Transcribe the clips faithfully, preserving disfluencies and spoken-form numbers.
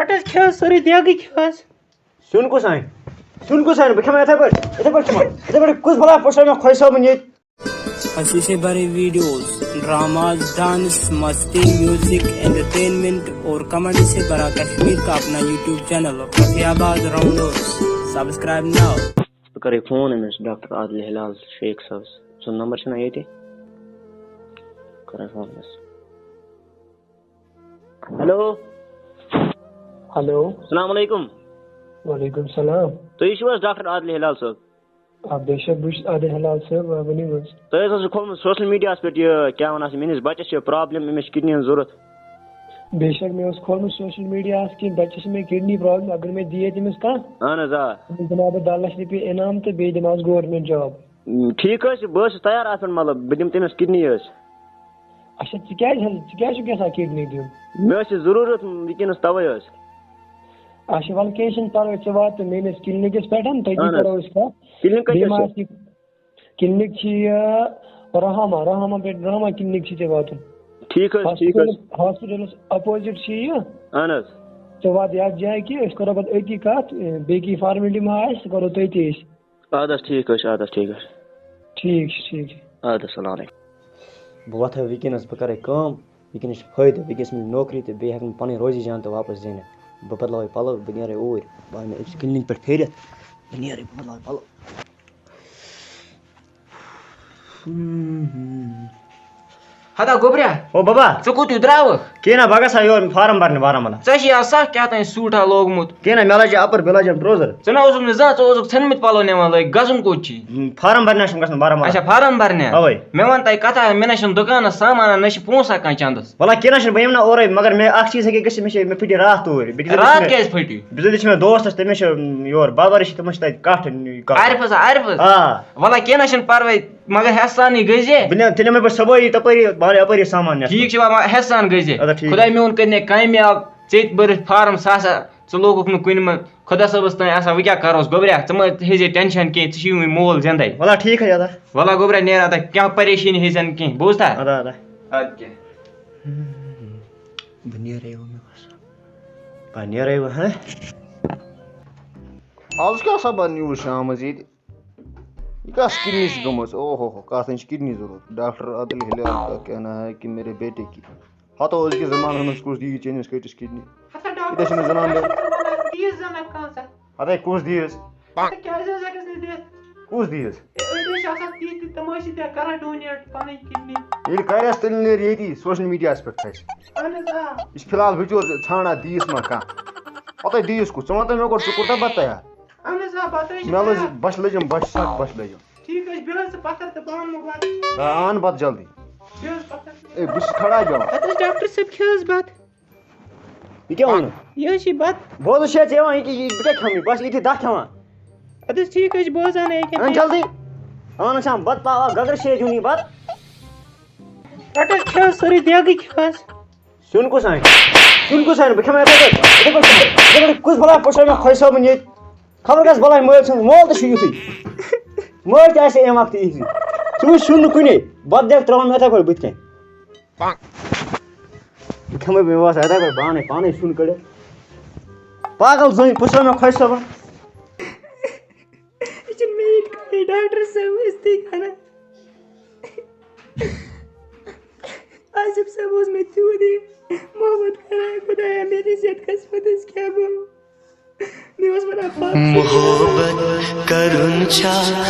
رَٹ حظ، کھےٚ حظ سٲرٕے دیگٕے کھےٚ حظ۔ سیُن کُس اَنہِ؟ سیُن کُس اَنہِ؟ بہٕ کھٮ۪مہٕ یِتھَے پٲٹھۍ، یِتھَے پٲٹھۍ کھٮ۪مہٕ۔ یِتھَے پٲٹھۍ کُس بَلاے پوٚژھ ترٛٲوۍ مےٚ خۄجہِ صٲبُن ییٚتہِ؟ اَسہِ چھِ واریاہ ویڈیوز، ڈراماز، ڈانس، مستی، میوزک، انٹرٹینمنٹ اور کامیڈی سے بھرا کشمیر کا اپنا یوٹیوب چینل رفیع آباد راؤنڈرز۔ سبسکرائب ناؤ۔ بہٕ کَرٕ فون أمِس ڈاکٹر عادل ہلال شیخ صٲبَس۔ سُنٛد نمبر چھُنہ ییٚتہِ؟ کَرٕ فون أمِس۔ ہیلو۔ ہیلو۔ السلام علیکم۔ وعلیکم السلام۔ تُہۍ چھِو حظ ڈاکٹر عادل ہلال صٲب؟ آ، بے شک، بہٕ چھُس عادل ہلال صٲب، آ، ؤنِو حظ۔ تۄہہِ حظ اوسوٕ کھولمُت سوشل میڈیاہَس پٮ۪ٹھ یہِ، کیٛاہ وَنان چھِ، میٛٲنِس بَچَس چھِ پرابلم، أمِس چھِ کِڈنی ہٕنٛز ضوٚرَتھ۔ بے شک، مےٚ اوس کھولمُت سوشل میڈیاہَس کِنۍ، بَچَس چھِ مےٚ کِڈنی پرابلم، اگر مےٚ دِیہِ تٔمِس کانٛہہ، اہن حظ، آ۔ تٔمِس دِمہٕ ہا بہٕ دَہ لَچھ رۄپیہِ انعام تہٕ بیٚیہِ دِمہٕ ہاس گورمنٹ جاب۔ ٹھیٖک حظ چھُ، بہٕ حظ چھُس تیار اَتھ پٮ۪ٹھ، مطلب، بہٕ دِمہٕ تٔمِس کِڈنی حظ۔ اچھا، ژٕ کیٛازِ حظ، ژٕ کیٛازِ چھُکھ یَژھان کِڈنی دیُن؟ مےٚ حظ چھِ ضروٗرت وٕنکیٚنَس، تَوَے حظ۔ اچھا، وَلہٕ کینٛہہ چھُنہٕ پَرواے، ژٕ وات ژٕ میٛٲنِس کِلنِکَس پٮ۪ٹھ، تٔتی اہن حظ۔ کَرو أسۍ کَتھ۔ کِلنِک کَتہِ بیٚیہِ ما حظ چھِ؟ آسہِ، کِلنِک چھِ یہِ رحمہ، رحمہ پٮ۪ٹھ، رحمہ کِلنِک چھِ ژےٚ واتُن۔ ٹھیٖک حظ، ٹھیٖک حظ۔ ہاسپِٹَلَس، ہاسپِٹَلَس اپوزِٹ چھِ یہِ۔ اہن حظ۔ ژٕ وات یَتھ جایہِ کہِ أسۍ کَرو پَتہٕ أتی کَتھ، بیٚیہِ کینٛہہ فارمیلٹی ما آسہِ، سُہ کَرو تٔتی أسۍ۔ اَدٕ حظ، ٹھیٖک حظ چھُ، اَدٕ حظ، ٹھیٖک حظ چھُ۔ ٹھیٖک چھُ، ٹھیٖک چھُ۔ اَدٕ حظ، السلام علیکُم۔ بہٕ وۄتھٕ ہا وٕنکیٚنَس، بہٕ کَرٕ کٲم، وٕنکیٚنَس چھِ فٲیدٕ، وٕنکیٚنَس مِلہِ نوکری تہٕ بیٚیہِ ہٮ۪کہٕ بہٕ پَنٕنۍ روزی جان تہِ واپَس زیٖنِتھ۔ بہٕ بدلاوٕ پَلو، بہٕ نیرٕ اوٗرۍ، بہٕ اَنہٕ أمِس کِلنِک پٮ۪ٹھ پھیٖرِتھ، بہٕ نیرٕ، بہٕ بدلاوٕ پَلو۔ ہتا گوٚبریا۔ او بابا۔ ژٕ کوٚت ہیوٗ درٛاوُکھ؟ کینٛہہ نہ، بہٕ گژھٕ ہا یور فارم بَرنہِ بارہمولہ۔ ژےٚ چھُے آز سَکھ کیٛاہ تام سوٗٹھا لوگمُت۔ کینٛہہ نہ، مےٚ لَجہِ اَپَر، بیٚیہِ لَجَم ٹروزر۔ ژٕ نہ اوسُکھ نہٕ زانٛہہ، ژٕ اوسُکھ ژھٮ۪نمٕتۍ پَلو نِوان لٲگِتھ، گژھُن کوٚت چھُے؟ فارم بَرنہِ چھُم گژھُن بارہمولہ۔ اچھا، فارم بَرنہِ؟ اَوَے۔ مےٚ وَن تۄہہِ کَتھا، مےٚ نہ چھُنہٕ دُکانَس سامان، نہ چھِ پونٛسہٕ کانٛہہ چَندَس۔ وَلہٕ کینٛہہ نہ چھُنہٕ، بہٕ یِمہٕ نہ اورَے، مگر مےٚ اَکھ چیٖز ہیٚکہِ گٔژھِتھ، مےٚ چھِ، مےٚ پھٕٹہِ راتھ توٗرۍ۔ بیٚکہِ دۄہ چھِ راتھ مےٚ، کیٛازِ پھٕٹہِ؟ بیٚکہِ دۄہ چھِ مےٚ دوستَس، تٔمِس چھِ یور بابا رشیٖد، تِمَن چھِ تَتہِ کَٹھ، کَٹھ۔ عارفَس، عارفَس؟ آ۔ وَلہٕ کینٛہہ نہ چھُنہٕ پَرواے۔ مگر ہٮ۪س سانٕے گٔے زِ۔ بہٕ نِمہٕ، تیٚلہِ نِمَے بہٕ صُبحٲیی تَپٲری، بہٕ اَنہٕ یَپٲری سامان نٮ۪صفہٕ۔ ٹھیٖک چھُ، وۄنۍ ہٮ۪س سان گٔے زِ۔ اَدٕ ٹھیٖک۔ خۄداے میون کٔرِنَے کامیاب، ژےٚ تہِ بٔرِتھ فارم ساسا، ژٕ لوگُکھ نہٕ کُنہِ منٛز۔ خۄدا صٲبَس تام آسان، وۄنۍ کیٛاہ کَروس گوٚبریا، ژٕ مہٕ ہیٚزے ٹٮ۪نشَن کینٛہہ، ژٕ چھُے وۄنۍ مول زِندَے۔ وَلہٕ ٹھیٖک حظ اَدا۔ وَلہٕ گوٚبریا، نیرا تہٕ کینٛہہ پریشٲنی ہیٚزٮ۪ن کینٛہہ، بوٗزتھا؟ اَدا، اَدا۔ اَدٕ کیٛاہ؟ بہٕ نیرَے وۄنۍ، مےٚ باسان۔ بہٕ نیرَے وۄنۍ، ہہ؟ آز کیٛاہ سا بَنہِ یوٗت شامَس ییٚتہِ؟ یہِ کَس کِڈنی چھِ گٔمٕژ؟ اوہو ہو، کَتھ چھِ کِڈنی ضروٗرت؟ ڈاکٹر عادل ہلال کا کہنا ہے کہ میرے بیٹے کی۔ ہتو أزکِس زمانَس منٛز کُس دِیہِ چٲنِس کٔٹِس کِڈنی؟ ہتا یہِ تہِ چھِنہٕ زنان دِوان۔ ڈاکٹر، دِیِو زَن اَکھ کانٛہہ۔ ہتا کُس دِیَس؟ ہتا کیٛازِ حظ ہٮ۪کَس نہٕ دِتھ؟ کُس دِیَس؟ أڑۍ حظ چھِ آسان تِتھۍ تہِ، تِم حظ چھِ تہِ کران ڈونیٹ پَنٕنۍ کِڈنی۔ ییٚلہِ کَرٮ۪س، تیٚلہِ نیرِ ییٚتی سوشل میٖڈیاہَس پٮ۪ٹھ کھسہِ۔ اَہَن حظ، آ۔ یہِ چھِ فی الحال بِچور ژھانٛڈان دِیَس ما کانٛہہ۔ ہتا دِیَس کُس؟ ژٕ وَن تہٕ مےٚ گۄڈٕ، ژٕ کوٚرتھا بَتہٕ تیار؟ اَہَن حظ، آ، بَتہٕ حظ چھِ مےٚ لٔج تیار۔ بَچھِ لٔجِم، بَچھِ سَخ بَچھِ لٔجِم۔ ٹھیٖک حظ چھُ، بیٚہہ حظ ژٕ پَتھَر تہٕ بہٕ اَنہٕ بَتہٕ۔ آ، اَن بَتہٕ جلدی۔ بیٚہہ حظ پَتھَر۔ اے، بہٕ چھُس کھڑا بیٚہوان۔ اَدٕ حظ ڈاکٹر صٲب، کھےٚ حظ بَتہٕ۔ یہِ کیٛاہ ووٚنُو؟ یہِ حظ چھِ بَتہٕ۔ بہٕ حظ چھُس ییٚتہِ یِوان، یہِ کیٛاہ، یہِ بہٕ کیٛاہ کھٮ۪مہٕ یہِ؟ بہٕ حظ چھُس ییٚتی دَہ کھٮ۪وان۔ اَدٕ حظ ٹھیٖک حظ چھُ، بہٕ حظ اَنہٕ ییٚکیٛاہ۔ اَن جلدی۔ اَن حظ، بَتہٕ پاو اَکھ گَگرٕ شیرِ دیُن یہِ بَتہٕ۔ رَٹ حظ، کھےٚ حظ سٲرٕے دیگٕے کھےٚ حظ۔ سیُن کُس اَنہِ؟ سیُن کُس اَنہِ؟ بہٕ کھٮ۪مہٕ یِتھَے پٲٹھۍ، یِتھَے پٲٹھۍ کھٮ۪مہٕ۔ یِتھَے پٲٹھۍ کُس بَلاے پوٚژھ آو مےٚ خۄجہِ صٲبُن ییٚتہِ؟ خبر گژھِ بَلاے مٲلۍ سُنٛد، مول تہِ چھُ یُتھُے۔ مٲج تہِ آسہِ ہے اَمہِ وقتہٕ یِتھٕے۔ ژٕ وٕچھ سیُن نہٕ کُنے، بَتہٕ دیگ ترٛاوَن مےٚ یِتھَے پٲٹھۍ بٕتھِ کَنۍ۔ بہٕ کھٮ۪مَے، مےٚ باسان یِتھَے پٲٹھۍ پانَے، پانَے سیُن کٔڑِتھ۔ پاگل زٔنۍ، پوٚژھ آو مےٚ خۄجہِ صٲبَن۔ یہِ چھُنہٕ مےٚ ییٚتہِ کَرٕنۍ، ڈاکٹر صٲب ٲسۍ تی کَران۔ آصف صٲب اوس مےٚ تیوٗت یہِ محبت کَران، خۄدایا، میٛٲنِس یَتھ قٕسمَتَس کیٛاہ گوٚو؟ مےٚ اوس وَنان، پَتہٕ محبت کرُن چھا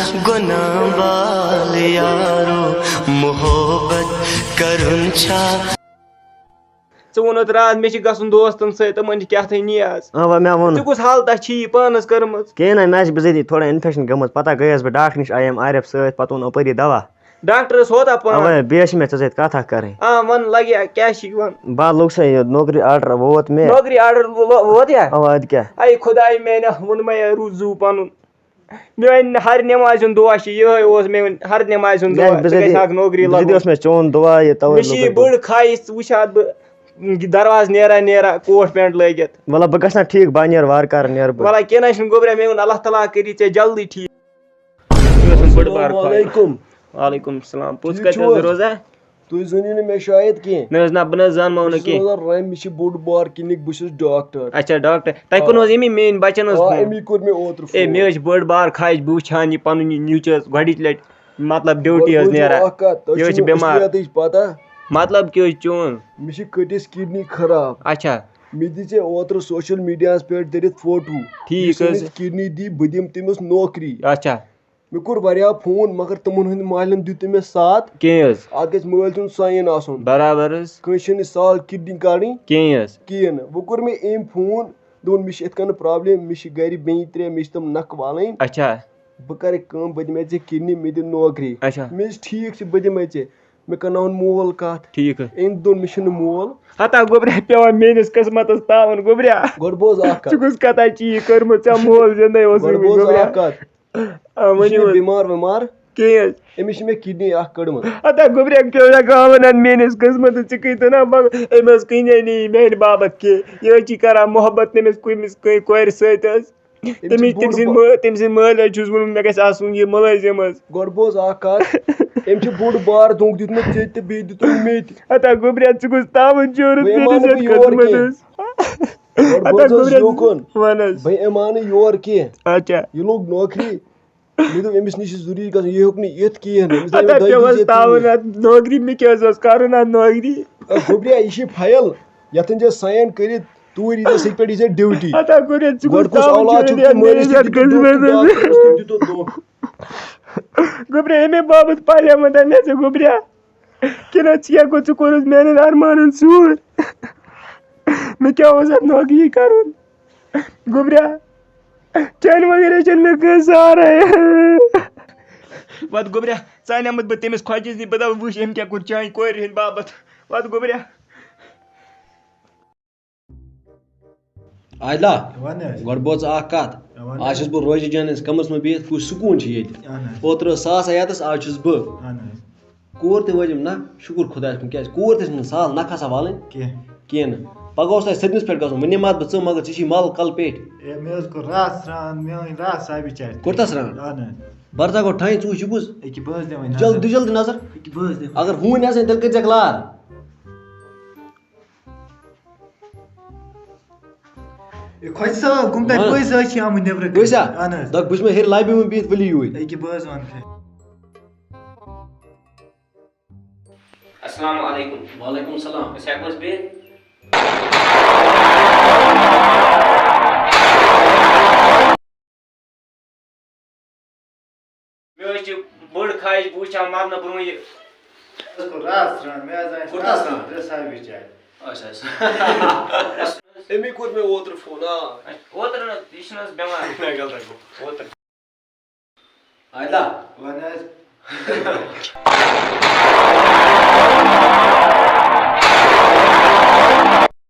گۄناہ بال یارو، محبت کرُن چھا۔ ژٕ ووٚنُتھ راتھ، مےٚ چھِ گژھُن دوستن سۭتۍ، تِمن چھِ کیٛاہ تھٲے نیاز۔ اَوا، مےٚ ووٚن۔ ژےٚ کُس حالتہ چھی یہِ پانس کٔرمٕژ؟ کینٛہہ نہ، مےٚ چھِ بِذٲتی تھوڑا اِنفیکشن گٔمٕژ، پتہ گٔیَس بہٕ ڈاکٹر نِش، آیہِ أمۍ عارف سۭتۍ، پتہٕ اوٚن اپٲری دوا۔ ڈاکٹرس ہوتا پان۔ اَوَے، بیٚیہِ ٲسۍ مےٚ ژےٚ سۭتۍ کَتھ اَکھ کَرٕنۍ۔ آ، وَن، لگہِ ہا، کیٛاہ چھِ وَن؟ بہٕ لوٚگ سا یہِ نوکری آرڈر ووت مےٚ۔ نوکری آرڈر وو-، ووت یا؟ اَوا، اَدٕ کیٛاہ؟ اَے خۄداے میٛانہِ، ووٚن مےٚ روٗد زُو پَنُن۔ میٛانہِ ہر نٮ۪مازِ ہُنٛد دُعا چھُ یِہوٚے اوس میٛون ہر نٮ۪مازِ ہُنٛد دُعا، ژٕ گژھِ ہاکھ نوکری لَگُن۔ اوس مےٚ چون دُعا یہِ، تَوَے مےٚ چھِ لوٚگ یہِ مےٚ بٔڑ خواہِش، ژٕ وٕچھ ہا بہٕ دروازٕ نیران نیران کوٹ پینٹ لٲگِتھ۔ وَلہٕ بہٕ گژھٕ نا ٹھیٖک، بہٕ نیرٕ وارٕ کارٕ نیرٕ بہٕ۔ وَلہٕ کینٛہہ نہ چھُنہٕ گوٚبرا، مےٚ ووٚن اللہ تعالیٰ کٔرِی ژےٚ جلدی ٹھیٖک۔ یہِ اوس بٔڑ بار السلام خواہِش۔ علیکم۔ وعلیکم السلام۔ پوٚز ٹھیٖک کَتہِ چھِو حظ حظ؟ روزان؟ تُہۍ زٲنِو نہٕ مےٚ شاید کینٛہہ۔ نہ حظ، نہ، بہٕ نہ حظ زانمو بہٕ نہٕ چھُس کینٛہہ۔ روزان رامہِ، مےٚ چھِ بوٚڑ بار کِلنِک، بہٕ چھُس ڈاکٹر۔ اچھا، ڈاکٹر، تۄہہِ آ۔ کوٚرنہٕ حظ اَمی میٛٲنۍ بَچَن حظ آ، فون؟ أمی کوٚر مےٚ اوترٕ اے، فون۔ مےٚ حظ چھِ بٔڑ بار خواہِش، بہٕ وٕچھِ ہَن یہِ پَنُن یہِ نیٚچوٗ حظ گۄڈٕنِچ لَٹہِ، مطلب، گۄڈٕ ڈیوٹی حظ بوٗزِو نیران۔ اَکھ کَتھ، تۄہہِ یہِ حظ چھِ چھُنہٕ بٮ۪مار۔ اصلِیَتٕچ پَتہ۔ مطلب کیٛاہ حظ چون؟ مےٚ چھِ کٔٹِس کِڈنی خراب۔ اچھا۔ مےٚ دِژے اوترٕ سوشل میٖڈیاہَس پٮ۪ٹھ دٔرِتھ فوٹو۔ ٹھیٖک یُس حظ۔ أمِس کِڈنی دی، بہٕ دِمہٕ تٔمِس نوکری۔ اچھا۔ مےٚ کوٚر واریاہ فون، مگر تِمن ہٕنٛدۍ مالٮ۪ن دیُت نہٕ مےٚ ساتھ۔ کِہیٖنۍ حظ۔ اَتھ گژھِ مٲلۍ سُنٛد sign آسُن۔ برابر حظ۔ کٲنٛسہِ چھِنہٕ سال کِڈنی کَڑٕنۍ۔ کِہیٖنۍ حظ۔ کِہیٖنۍ نہٕ۔ وۄنۍ کوٚر مےٚ أمۍ فون، دوٚپُن، "مےٚ چھِ یِتھ کَنۍ problem، مےٚ چھِ گَرِ بیٚنہِ ترٛےٚ، مےٚ چھِ تِم نَکھٕ والٕنۍ۔ اچھا۔ بہٕ کَرٕ کٲم، بہٕ دِمَے ژےٚ کِڈنی، مےٚ دِ نوکری۔" اچھا۔ مےٚ دوٚپُس، "ٹھیٖک چھُ، بہٕ دِمَے ژےٚ۔" مےٚ کَرناوُن مول کَتھ۔ ٹھیٖک۔ أمۍ دوٚپ، "مےٚ چھُنہٕ مول۔" ہتا گوٚبریا، پٮ۪وان میٛٲنِس قٕسمَتَس تاوُن، گوٚبریا۔ گۄڈٕ بوز اَکھ کَتھ۔ ژٕ کُس کَتھا چی یہِ کٔرمٕژ؟ ژےٚ مول زِندَے اوسُے گۄڈٕ وٕنہِ، بوز گوٚبریا۔ اَکھ کَتھ۔ آ، یہِ ؤنِو چھُنہٕ حظ۔ بٮ۪مار وٮ۪مار۔ کِہیٖنۍ حظ۔ أمِس چھِ مےٚ کِڈنی اَکھ کٔڑمٕژ۔ ہتا گوٚبریا، پیوٚو نہ گاوَن اَتھ میٛٲنِس قٕسمَتَس، ژٕ کٕنۍ تہٕ نہ مگر أمۍ حظ کٕنۍ ہے نہٕ یہِ میٛانہِ باپَتھ کینٛہہ۔ یہِ حظ چھِ کَران محبت تٔمِس کُمِس کُنہِ کورِ سۭتۍ حظ۔ أمِس تٔمِس، چھِ تٔمۍ سٕنٛدِ بوٚڑ مٲ-، تٔمۍ سٕنٛدِ مٲلۍ حظ چھُس ووٚنمُت، مےٚ گژھِ آسُن یہِ مُلٲزِم حظ۔ گۄڈٕ بوز اَکھ کَتھ، أمۍ چھِ بوٚڑ بار دھونٛکہٕ دیُتمُت ژےٚ تہِ بیٚیہِ دیُتمُت مےٚ تہِ۔ ہتا گوٚبریا، ژٕ کُس تاوَن چورُس بہٕ یِمہٕ میٛٲنِس نہٕ یَتھ یور قٕسمَتَس۔ کینٛہہ۔ گۄڈٕ ہتا بوز حظ گوٚبریا، یوکُن۔ وَن حظ۔ بہٕ یِمہٕ نہٕ یور کینٛہہ۔ اچھا۔ یہِ لوٚگ نوکری۔ مےٚ دوٚپ، أمِس نِش چھِ ضروٗری گژھُن، یہِ ہیوٚک نہٕ یِتھ کِہیٖنۍ۔ أمِس ہتا دوٚپ، مےٚ پیوٚو دَگہِ حظ ژےٚ تاوَن تیٖر۔ اَتھ نوکری، مےٚ کیٛاہ حظ اوس کَرُن اَتھ نوکری؟ اے، گوٚبریا، یہِ چھِ فایِل، یَتھ أنۍ زِ sign کٔرِتھ توٗرۍ ییٖتیٛاہ سٕکۍ پٮ۪ٹھ ییٖتیٛاہ duty۔ ہتا گوٚبریا، ژٕ گۄڈٕ کُس کُس تاوَن اولاد چھُ چھُکھ ژےٚ مٲلِس مےٚ تہِ یَتھ دیُتُتھ دھوکہٕ، قٕسمَتَس؟ ڈاکٹرَس تہِ دیُتُتھ دھوکہٕ۔ گوٚبریا، اَمے باپَتھ پَلیومُت مےٚ ژےٚ گوٚبریا۔ کِنہٕ ژےٚ کیٛاہ گوٚو، ژٕ کوٚرُتھ میٛانٮ۪ن اَرمانَن ژوٗر؟ مےٚ کیٛاہ اوس اَتھ نوکری کَرُن؟ گوٚبریا، چانہِ وغٲر چھَنہٕ مےٚ کٲنٛسہِ سہارَے۔ وَتھ گوٚبریا، ژٕ اَنیٛامُت بہٕ تٔمِس خۄجہِ نِش، بہٕ دَپہٕ، وٕچھ، أمۍ کیٛاہ کوٚر چانہِ کورِ ہِنٛدِ باپَتھ۔ وَتھ گوٚبریا۔ عادلہ، وَن حظ۔ گۄڈٕ بوز اَکھ کَتھ۔ وَن آز حظ۔ چھُس بہٕ روزِ جانَس کَمرَس منٛز بِہِتھ، کُس سکوٗن چھُ ییٚتہِ؟ اہن حظ۔ اوترٕ ٲس ساس حیاتَس، آز چھُس بہٕ۔ اہن حظ۔ کوٗر تہِ وٲجِم نہ، شُکُر خۄدایَس کُن، کیٛازِ کوٗر تہِ چھِنہٕ سہل نَکھٕ آسان والٕنۍ۔ کینٛہہ۔ کینٛہہ نہٕ۔ پَگاہ اوس تۄہہِ سٔتمِس پٮ۪ٹھ گژھُن، وۄنۍ نِمہٕ ہَتھ بہٕ ژٕ، مگر ژےٚ چھی مَل کَلہٕ پیٚٹھۍ۔ اے، مےٚ حظ کوٚر راتھ سرٛان، میٛٲنۍ راتھ صابہِ چاے۔ کوٚرتھا سرٛان؟ اہن حظ۔ بَر ژٕ گۄڈٕ ٹھانہِ، ژٕ وٕچھ یہِ کُس۔ أکہِ بہٕ حظ دِمَے نظر۔ جلدی، جلدی نظر۔ أکہِ بہٕ حظ دِمَے۔ اگر ہوٗنۍ آسَن، تیٚلہِ کٔرۍ زٮ۪کھ لار۔ اے، خۄجہِ صٲب، گُم تۄہہِ وَن۔ پٔزۍ حظ چھِ آمٕتۍ نیٚبرٕ کٔنۍ۔ کۭژاہ؟ اہن حظ۔ دَپ، بہٕ چھُس مےٚ ہیٚرِ لابی منٛز بِہِتھ، ؤلِو یوٗرۍ۔ أکہِ بہٕ حظ وَنہٕ تۄہہِ۔ السلام علیکم۔ وعلیکم السلام۔ أسۍ ہٮ۪کو حظ بِہِتھ؟ مےٚ حظ چھِ بٔڑ خواہِش، بہٕ وٕچھِ ہا مرنہٕ برونٛہہ یہِ۔ أسۍ کوٚر راتھ سرٛان، مےٚ حظ آسہِ کوٚر راتھ راتھ سرٛان؟ ترٛےٚ صابہِ چاے۔ اچھا، اچھا۔ أمی کوٚر مےٚ اوترٕ فون، آ۔ اوترٕ نہٕ، یہِ چھُنہٕ حظ بٮ۪مار۔ نہ، غلط گوٚو۔ اوترٕ۔ عادلہ۔ وَن حظ۔